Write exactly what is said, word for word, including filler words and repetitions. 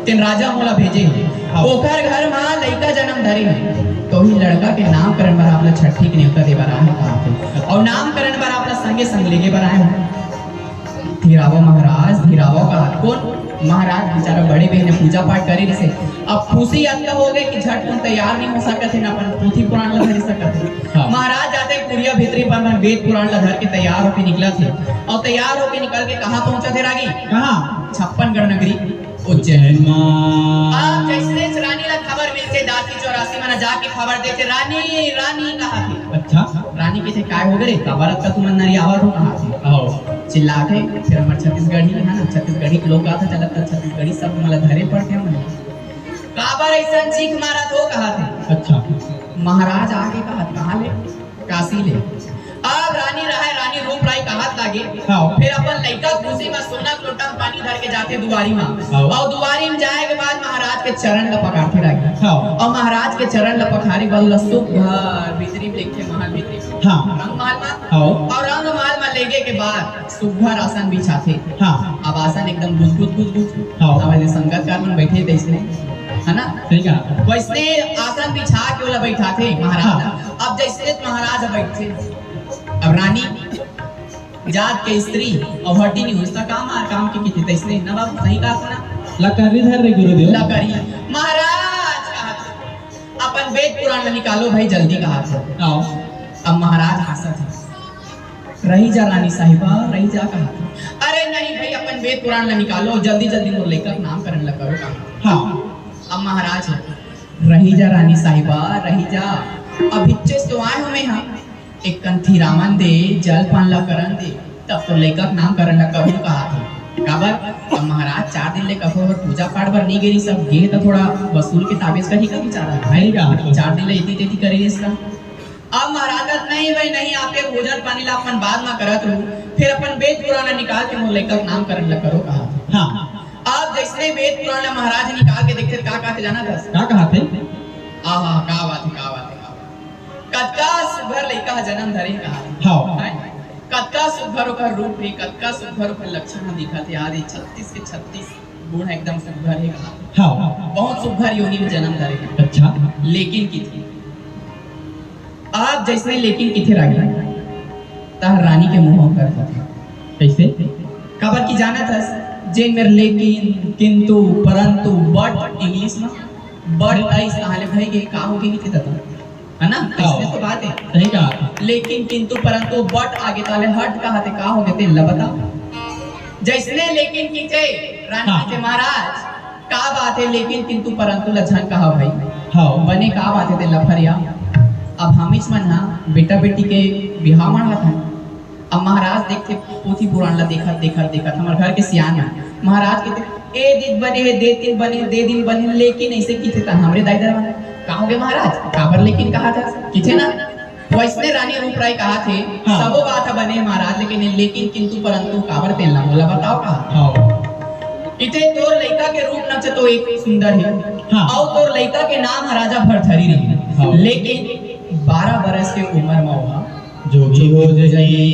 तेन राजा मोला भेजे हे। हाँ। ओकर घर म लइका जन्म धरे हे, तो ही लड़का के नामकरण बर आप ला छट्ठी के नेवता दे बर आए हंव कहाथे। अउ नामकरण बर आप ला संगे संग लेगे बर आए हंव। धीरावव महाराज, धीरावव कहाथे। कोन महाराज? बेचारा बड़े बहिनी पूजा पाठ करे रहिसे। अब खुशी अतना हो गे कि झटकुन तैयार नइ हो सकत हे, न अपन पोथी पुराण ला धरे सकत हे। हाँ। महाराज जाथे कुरिया भीतरी पर मन वेद पुराण ला धर के तैयार होके निकलत हे। अउ तैयार होके निकल के कहाँ पहुंचत हे रागी? कहाँ? छप्पनगढ़ नगरी। उज्जैन। उज्जैन मा। अब जइसने रानी ला खबर मिलथे, दासी चौरासी मन जाके खबर देथे, "रानी, रानी" कहाथे। अच्छा। रानी कहिथे, "काय हो गे रे? काबर अतका तुमन नरियावत हो?" कहाथे। आओ। चिल्लाथे, फिर हमर छत्तीसगढ़ी हे ना, छत्तीसगढ़ी के लोग कहाथे, "चलत त छत्तीसगढ़ी शब्द मन ला धरे पड़थे हमन।" "काबर अइसन चीख मारत हो?" कहाथे। अच्छा। महाराज आगे कहाथे, "कहाँ ले?" "काशी ले।" अब रानी रहय, रानी रूपराई कहात लागे। हाँ। फिर अपन लइका खुशी म सोना के लोटा म पानी धर के जाथे दुआरी म। हाँ। अउ दुआरी म जाए के बाद महाराज के चरण ल पखारथे रागी। हाँ। अउ महाराज के चरण ल पखारे के बाद ओला सुघर भीतरी म लेगथे, महल भीतरी म। हाँ। रंग महल म। हाँ। अउ रंग महल म लेगे के बाद सुघर आसन बिछाथे। हाँ। अब आसन एकदम गुजगुज गुजगुज। हाँ। अब अइसने संगतकार मन बइठे तइसने, हे ना? सही कहा। वइसने आसन बिछा के ओला बइठाथे महाराज। हाँ। अब जइसने महाराज बइठे, अब रानी जात के स्त्री, अउ हटी नइ होइस त काम, काम के किथे तइसने, ना बाबू, सही कहा ना? लकड़ी धर रे गुरुदेव। लकड़ी। महाराज कहाथे, "अपन वेद पुराण ल निकालो भाई, जल्दी" कहाथे। आओ। अब महाराज हाँसत हे, "रही जा रानी साहिबा, रही जा" कहाथे। "अरे नहीं भाई, अपन वेद पुराण ल निकालो, जल्दी जल्दी मोर लइका के नामकरण ल करो" कहाथे। हाँ। अब महाराज, "रही जा रानी साहिबा, रही जा, अभिच्चेस तो आए हंव मैं हा, एक कन थिरावन दे, जलपान ला करन दे, तब तो लइका के नामकरण ला करहूं" कहाथे। काबर? अब महाराज चार दिन ले कखरो घर पूजा पाठ बर नइ गे रिहिस, अब गे त थोड़ा वसूल के ताबेज करही का बेचारा, हे का? चार दिन ले एती तेती करे रिहिस का। अब महाराज कहत, "नहीं भाई नहीं, आप के भोजन पानी ला अपन बाद म करत रहू, फिर अपन वेद पुराण ला निकाल के मोर लइका के नामकरण ला करो" कहाथे। हाँ। अब जइसने वेद पुराण ला महाराज निकाल के देखथे, का कहाथे जानत हस? का कहाथे? आहा, का बात हे, का बात हे, का बात हे। "कतका सुघर लइका ह जन्म धरे" कहाथे। हाँ। हैं? "कतका सुघर ओकर रूप हे, कतका सुघर ओकर लक्षण ह दिखत हे, यार, ये छत्तीस के छत्तीस गुण एकदम सुघर हे" कहाथे। हाँ। "बहुत सुघर योनि म जन्म धरे हे।" अच्छा। लेकिन किथे, अब जइसने लेकिन किथे रागी, तह रानी के मुंह उतर जाथे। कइसे? काबर कि जानत हस, जेन मेर लेकिन, किंतु, परंतु, but English म, but आइस, तहाँ ले भई गे, का हो गे किथे तता? हे ना? हाँ। अइसने तो बात हे। सही कहा। लेकिन, किंतु, परंतु, but आगे तहाँ ले हट कहाथे, का हो गे तेन ला बता। जइसने लेकिन किथे, रानी हाँ। किथे, "महाराज, का बात हे लेकिन किंतु परंतु ल झन कहा भाई।" हाँ। बने का बात हे तेन ल फरिया। अब हमीच मन हा बेटा बेटी के बिहाव मढ़ात हन। अब महाराज देखथे, पोथी पुराण ला देखत, देखत, देखत, हमर घर के सियान हे। महाराज कहिथे, "ए दिन बने हे, दे दिन बने हे, दे दिन बने हे, लेकिन" अइसे किथे त हमरे दाई ददा मन, "का हो गे महाराज, काबर लेकिन कहाथस?" किथे ना, वइसने रानी रूपराई कहाथे, हाँ। "सबो बात ह बने हे महाराज, लेकिन ये लेकिन किंतु परंतु काबर तेन ला मोला बताव" कहा। हाँ। किथे, "तोर लइका के रूप नच तो एक सुंदर हे, हाँ। अउ तोर लइका के नाम ह राजा भरथरी रही, हाँ। लेकिन बारह बरस के उमर म ओहा जोगी हो जही।"